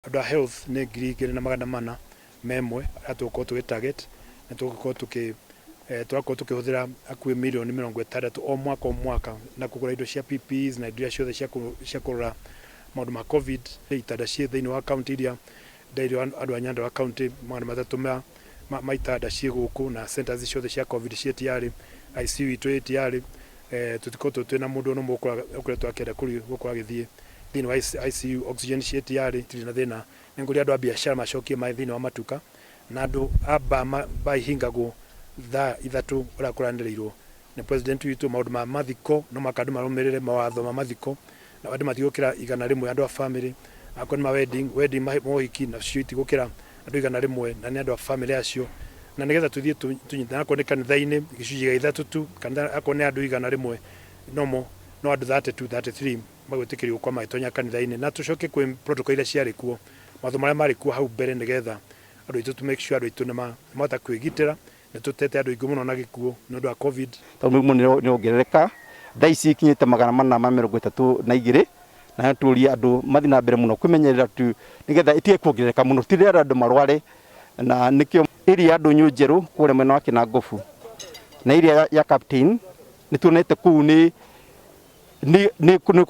Andũ a health nĩ 2401 arĩa tũgũkorwo tũgĩ target na tũgũkorwo tũkĩ tũrakorwo tũkĩhũthĩra hakuhĩ mirioni 60 o mwaka o mwaka na kũgũra indo cia PPEs na indo iria ciothe cia kũrora maũndũ ma COVID. Itanda ciĩ thĩinĩ wa county iria ndeirwo andũ a Nyandarua County 300 ma itanda ciĩ gũkũ na centers ciothe cia COVID ciĩ tayari, ICU itũ ĩ tayari. Tũtikoretwo twĩna mũndũ ona ũmwe ũkoretwo akĩenda gũkorwo agĩthiĩ thĩinĩ wa ICU. Oxygen ciĩ tayari, tirĩ na thĩna. Nĩ ngũria andũ a biacara macokie maĩ thĩinĩ wa matuka na andũ a bar ihingagwo thaa 3 ũrĩa kũranĩrĩirwo nĩ president witũ. Maũndũ ma mathiko, no mũhaka andũ marũmĩrĩre mawatho ma mathiko na andũ matigũkĩra 100 andũ a family. Akorwo nĩ ma wedding, mohiki nacio itigũkĩra andũ 100 na nĩ andũ a family acio, na nĩgetha tũthiĩ tũnyitane. Akorwo nĩ kanitha-inĩ, gĩcunjĩ gĩa ithatũ tu kanitha, akorwo nĩ andũ 100 nomo no andũ 32, 33 magwĩtĩkĩrio gũkorwo magĩtonya kanitha-inĩ, na tũcoke kwĩ protocol iria ciarĩ kuo, mawatho marĩa marĩ kuo hau mbere, nĩgetha andũ aitũ to make sure andũ aitũ nĩ mahota kwĩgitĩra. Nĩ tũtete andũ aingĩ mũno na gĩkuũ nĩ ũndũ wa COVID. Tondũ mĩrimũ nĩ yongerereka, thaa ici ikinyĩte 432, na tũrie andũ mathiĩ na mbere mũno kwĩmenyerera tu nĩgetha ĩtige kuongerereka mũno, tirĩra andũ marware. Na nĩkĩo area ya Ndũnyũ Njerũ kũrĩa mwena wa Kinangofu na area ya Captain nĩ tuonete kũu nĩ nĩ nĩ nĩ